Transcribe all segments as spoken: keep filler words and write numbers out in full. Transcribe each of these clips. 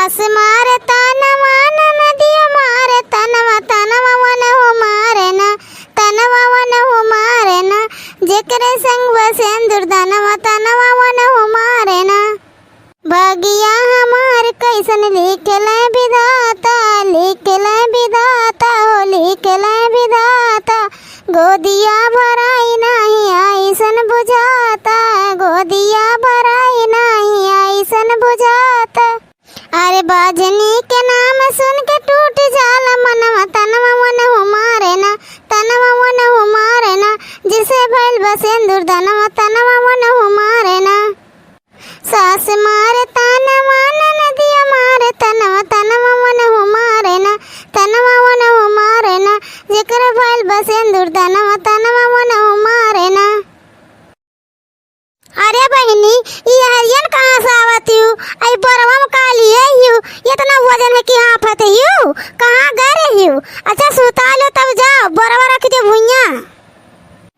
सास मारे तनवा, ननदिया मारे तनवा, तनवा वनहु मारे ना, तनवा वनहु मारे ना, जेकरे संग बा सेंदुर दनवा, तनवा वनहु मारे ना। भगिया हमार कइसन लिखले विधाता, लिखले विधाता हो, लिखले विधाता। गोदिया भराई नाही अइसन बुझाता, गोदिया भराई नाही अइसन बुझाता। अरे बाझनी के नाम सुन के टूट जाला मनवा, तनवा वनहु मारे ना, तनवा वनहु मारे ना, जिसे भइल बा सेंदुर दनवा, तनवा वनहु मारे ना। सास मारे तनवा, ननदिया मारे तनवा, तनवा वनहु मारे ना, तनवा वनहु मारे ना, जेकर भइल बा सेंदुर दनवा, तनवा वनहु मारे ना। अरे बहिनी, ई हरियन कहाँ से आवत हिउ? आई बोरवा में का लिए हिउ? एतना वजन है कि हाँफत हिउ? कहाँ गए रहिउ? अच्छा सुता लो तब जाओ, बोरवा रख दे भुइयाँ।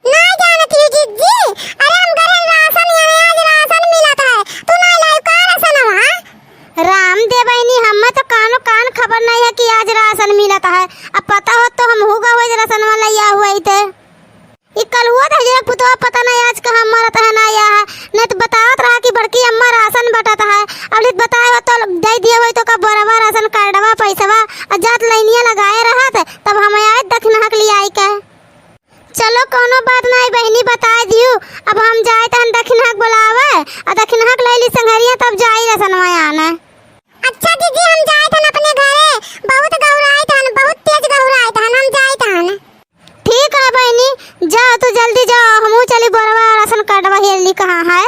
ना जानत हिउ जिज्जी, अरे हम गए राशन, यहाँ आज राशन मिलत है, तू ना लाइउ का राशन हवा? राम दे बहिनी, हमें तो कानो कान खबर नहीं है कि आज राशन मिलत है। अब पता होत तो हमहू गए राशन वाला या हुआ ही थे। ई कलुआ तो हजरा पुतवा पता नहीं आज कहाँ मरत है ना या है, नहीं तो बतावत रहा कि बड़की अम्मा राशन बटत है। अब लित बताए हो तो दे दिए होई तो का बरवा राशन कार्डवा पैसवा, आ जात लाइनिया लगाए रहत, तब हम आए दखिनहा के लिए आई के। चलो कौनो बात नहीं बहिनी, बताए दियो। अब हम जाए तहन दखिनहा के बुलावे, आ दखिनहा के लैली संघरिया तब जाई राशनवा आने। अच्छा दीदी, हम जाए तहन अपने घरे, बहुत गहुराए तहन, बहुत तेज गहुराए तहन, हम जाए तहन। ठीक है बहिनी, जाओ तू जल्दी जाओ, हमहू चली बोरवा राशन कार्डवा हेरली कहाँ है।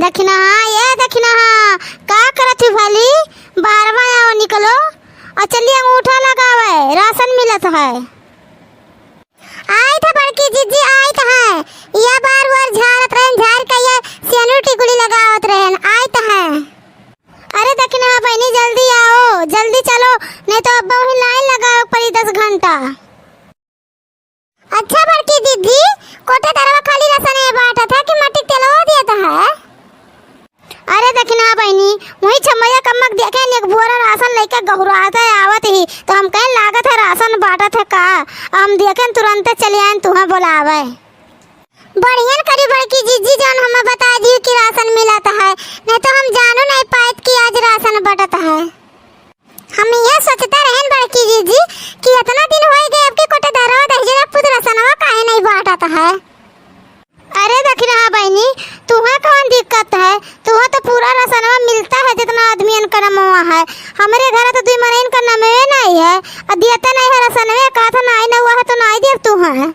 दखिनहा, ए दखिनहा, का करत ही भली? बाहरवा आओ, निकलो, और चलिए अंगूठा लगावे, राशन मिलत है। आइत है बड़की जिज्जी, आइत है। या बार बार झारत रहन, झार के ये सेनुर टिकुली लगावत रहन, आइत है। अरे दखिनहा बहिनी, जल्दी आओ, जल्दी चलो, नहीं तो अब वहीं लाइन लगावे पड़ी दस घंटा। अच्छा बड़की दीदी, कोटेदारवा खाली रसने बाटत है कि मट्टी तेलवा देत है? अरे दखिनहा बहिनी, वही छमैया कम्मक देखे एक बोरा राशन लेके गहुराते आवत ही, तो हम कहे लागत है राशन बाटत है का? हम देखे तुरंते चले आए तुहें बोलावे। बढ़ियन करी बड़की जिज्जी जान हमें बता दी कि राशन मिलत है, नहीं तो हम जानो नहीं पाइत कि आज राशन बटत है। हम ये सोचते रहन बड़की जिज्जी कि इतना दिन होई गए, अब की कोटेदारवा दहिजरा पुत रसनवा काहे नहीं बांटत है? अरे दखिनहा बहिनी, तुहें कौन दिक्कत है? तुहें तो पूरा रसनवा मिलता है जितना आदमियन का नमवा है। हमरे घर तो दुई मनइन का नमवे नहीं है, और दियते नहीं है रसनवे, कहा था नाई नौवा है तो नाई दियब तुहें।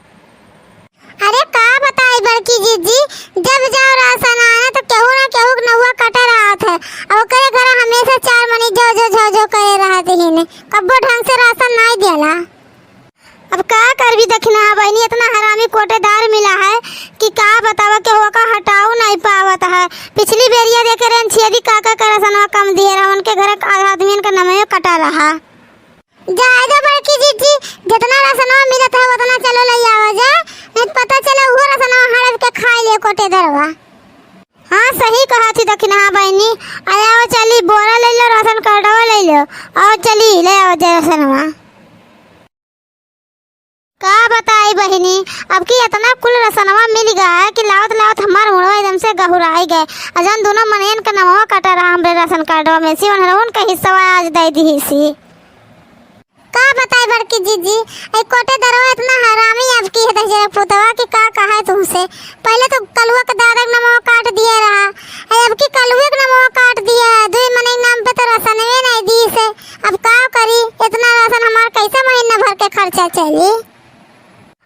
अरे का बताई बड़की जिज्जी, जब जाओ राशन आने तो केहू ना केहू के नौवा कटे रहत है। अब ओकरे घर हमेशा चार मनी जो जो जो जो करे रहत ही ने, कब्बो ढंग से राशन नाई देला। अब का करबी दखिनहा बहिनी, इतना हरामी कोटेदार मिला है कि का बतावा, केहू का हटाऊ नहीं पावत है। पिछली बेरिया देखे रहन छेदी काका का राशनवा कम दिए रहा, उनके घर आदमियन का नमवे कटा रहा। जाए दो बड़की जिज्जी, जितना रसनवा मिलत है उतना चलो ले आवा जा, नहीं तो पता चले उहो रसनवा हड़प के खाई ले कोटेदरवा। हाँ सही कहा थी दखिनहा बहिनी, आया वो चली बोरा ले लो, राशन कार्डवा ले लो, और चली ले आओ जा रसनवा। का बताई बहिनी, अब की इतना कुल रसनवा मिल गया है कि लावत लावत हमार मुड़वा एकदम से गहुराई गए। अजन दोनों मनयन का नमवा कटा रहा हमरे राशन कार्डवा में से, उन्हें उनका हिस्सा आज दे दी सी। का बताई बड़की जिज्जी, ए कोटेदरवा इतना हरामी अब की है दहिजरा पुतवा कि का कहे तुमसे। पहले तो कलुआ के दादा के नमवा काट दिया रहा, ए अब की कलुए के नमवा काट दिया है। दुई मनई नाम पे तो राशनवे नहीं दी से। अब का करी, इतना राशन हमार कैसे महीना भर के खर्चा चली?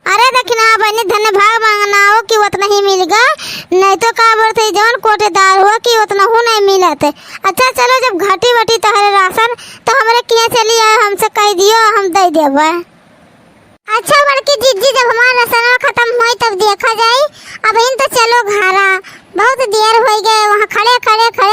अरे दखिनहा बहिनी, धन्य भाग मांगना हो कि उतना ही मिल गए, नहीं तो का बोलते जौन कोटेदार हो कि उतना हो नहीं मिलत। अच्छा चलो, जब घटी बटी तहरे राशन तो हमरे किया चली आए, हमसे कह दियो, हम दे देबे। अच्छा बड़की जिज्जी, जब हमार राशन खत्म होई तब देखा जाई, अब इन तो चलो घरा, बहुत देर हो गए वहाँ खड़े खड़े खड़े।